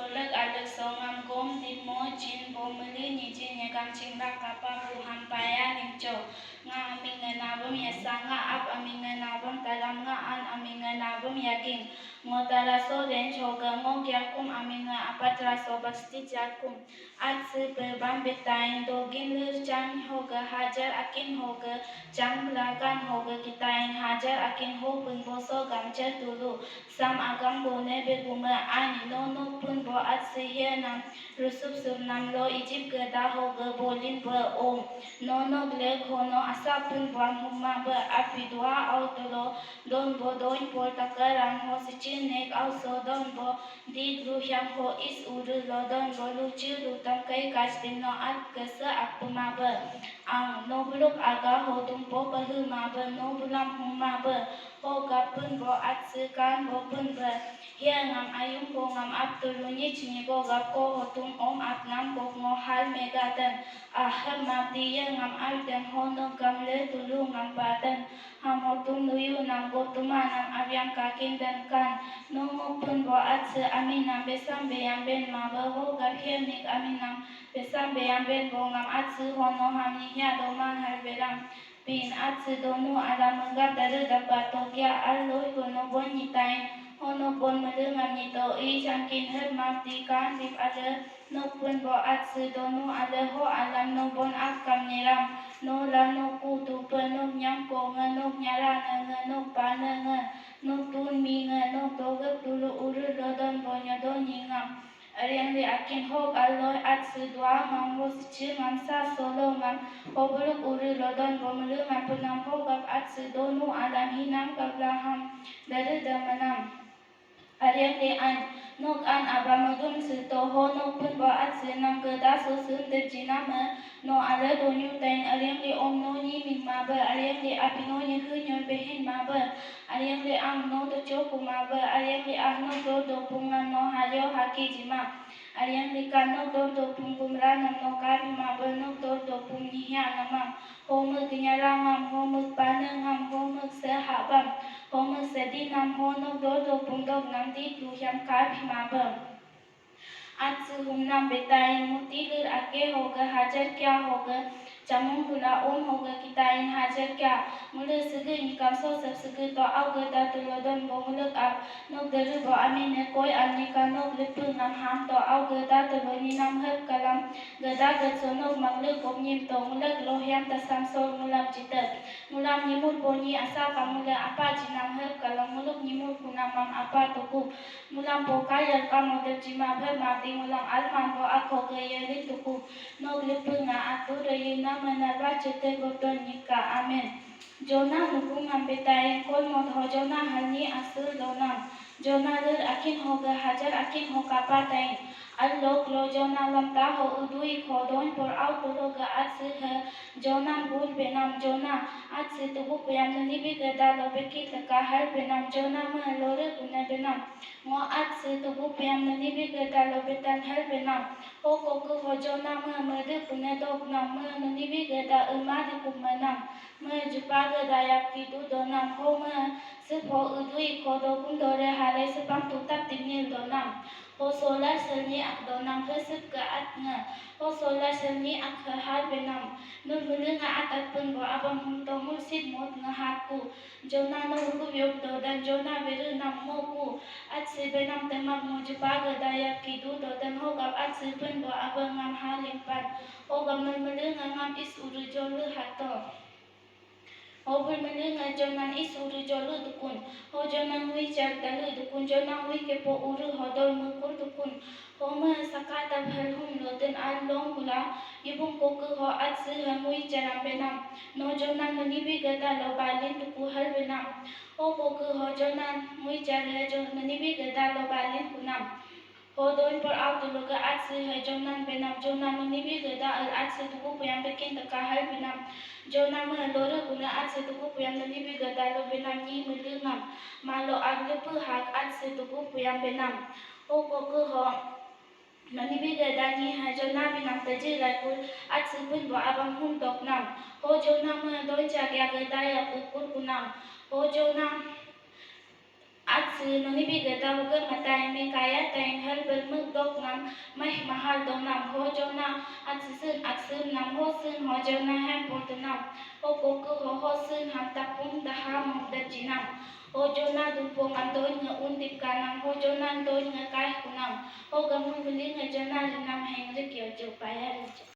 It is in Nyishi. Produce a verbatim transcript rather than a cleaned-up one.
Lek alek songam gom dimo jin bo meli niji nyegam chinglak kapa buham paya nimcho. Nga aming ngenabem yasa nga ap aming ngenabem talam nga an aming ngenabem yaging. Ngo taraso rench hoga ngo gyakum aming nge apat raso baksti jakum. Atse pebam betain dogin lir chang hoga hajar akin hoga chang belagan hoga kitain hajar akin ho pun boso gamcher tulu. Sam agam bone begume ani no no pun bo atse hienam rusup surnam lo Ijip geda hoga bolin be om. No no glek hono asap pun buam huma be api dua au tolo don bo doin pol takaram ho sichin nek au so don bo. Di gru hiam ho is uru lodon bo luchi lutam kai kaj dino at kese apuma be. Ang no buluk aga ho dumpo pahu ma be no bulam huma be. Ho gapun bo at sekan bo pun be. Hia ngam ayum bo ngam ap tulunyi chinyi bo gap ko ho tum om ap nam bo ngo hal mega den. Ahem map di ye ngam al den ho no gamle tulu ngam baden. Ham hotum nuyu nam gotuma nam abiang kakin dan kan. Nungu pun bo atse ami nam besam beyam ben ma be ho gap hiemik ami nam besam beyam ben bo ngam atse hono ham nihia doma hal beram. Pin atse donu ala menggap dare dapa tokia al loi kono bon nyitain. Hono bon mele ngam nyito i changkin her map di kan dip ale. Nok pun bo atse donu ale ho alam no bon akam niram. No la nok ku tu pe nok nyang ko nge nok nyara ne nge nok pa ne nge nok tun mi nge nok dogek dulu uru lodon bo nyodon nyingam. Ariang li akin hok aloi atse dua ngam ho sichi ngam sa solo ngam ho buluk uru lodon bo melu ngam punam ho gap atse donu alam hinam gap laham dare damanam. Ariang le an, nok an aba magum se to ho nok pun bo at se nam ke da so sun de jina me, no ale do nyu tain ariang le om no nyi min ma be, ariang le api no nyi hu nyu behin ma be, ariang le ang no to cho ku ma be, ariang le ah nok do do pung ngan no ha yo ha ke jima. Ariang le kan nok do do pung gum ra nam no ka bi ma be, nok do do pung nyi hia namam. Homek nyarangam, homek panengam, homek sehabam, homek sedinam, honok dodo pungdok nam di pluhyam kabimabam. Atse humnam betain mutilir ake hoge hajar kya hoge, chamung pula om hoge kitain hajar kya, mule sege nikam sosep sege to auge datu lodon bo ngulek ap, nok deru bo amine koi amnika nok lepe ngam ham to auge datu lo ninam hep kalam, Gada gad sonok manglek gopnyim to ngulek lohyam tasam sol ngulam jitek. Ngulam nyimur ponyi asa kamule apa jinam hep kalam nguluk nyimur kunamam apa tukup. Ngulam poka yalka model jima bher mabdi ngulam alman bo akho ke yelin tukup. Nok lepe nga atu reyu nama narba chete goton nyika. Amen. Jona nuku ngam betain kol mod ho Jona halni asul donam. Jona lir akin ho ge hajar akin ho kapa tain. Al lok lo Jona lamta ho udui kho doin por au tolo ge atse he Jona bul benam Jona atse tubu puyam Ninibi ge dalo beki teka hal benam Jona me lore kune benam. Ngo atse tubu puyam Ninibi ge dalo betan hal benam. Ho koku ho Jona me mede kune dok nam me Ninibi ge da ema di kumenam. Me jupa ge dayap kidu donam ho me sep ho udui kho dokum dore halai sepam tutap timil donam. Ho solar selni ak donam he sep ke at nge. Ho solar selni ak he hal benam. Nur mulu nge atat pun bo abang hum tomul sit mot nge hat ku. Jona no hukup yok dodan Jona beru nam mo ku. At se benam temak mo jupa ge dayap kidu dodan ho gap at se pun bo abang ngam halimpan. Ho gap nur mulu nge ngam is uru jolu hato. Obul mele nge Jonan is uru jolu dukun. Ho Jonan wi jar dalu dukun Jonan wi kepo uru hodol mukur dukun. Ho me saka tab hal hum loden al long kula. Yubung koke ho atse he mui jaram benam. No Jonan Ninibi geda lo balin duku hal benam. Ho koke ho Jonan mui jar he jo Ninibi geda lo balin kunam. Ho doin por au tulu ke atse he Jonan benam Jonan Ninibi geda al atse tuku puyam bekin teka hal benam. Jonan me lore guna atse tuku puyam Ninibi geda lo benam nyi mele ngam. Malo agle pu hak atse tuku puyam benam. Ho koke ho Ninibi geda nyi he Jonan benam teji laikul atse pun bo abang hum tok nam. Ho Jonan me doin chagya geda ya kukur kunam. Ho Jonan atse Ninibi gvda hoqgv mvtayin mv kaaya tayin hvl bwlmwg dooknam mvmahal doonam. Ho Jona atwswng atswng nam, ho swng ho Jona ham poory nam. Ho kokw ho, ho swng ham tapum dvha mvdwb jinam. Ho Jona dumpongam doonyngv un dibkanam, ho Jona doonyngv kai kunam. Ho gaml mwlwngv Jona rinam hengri kyoju paya rinam.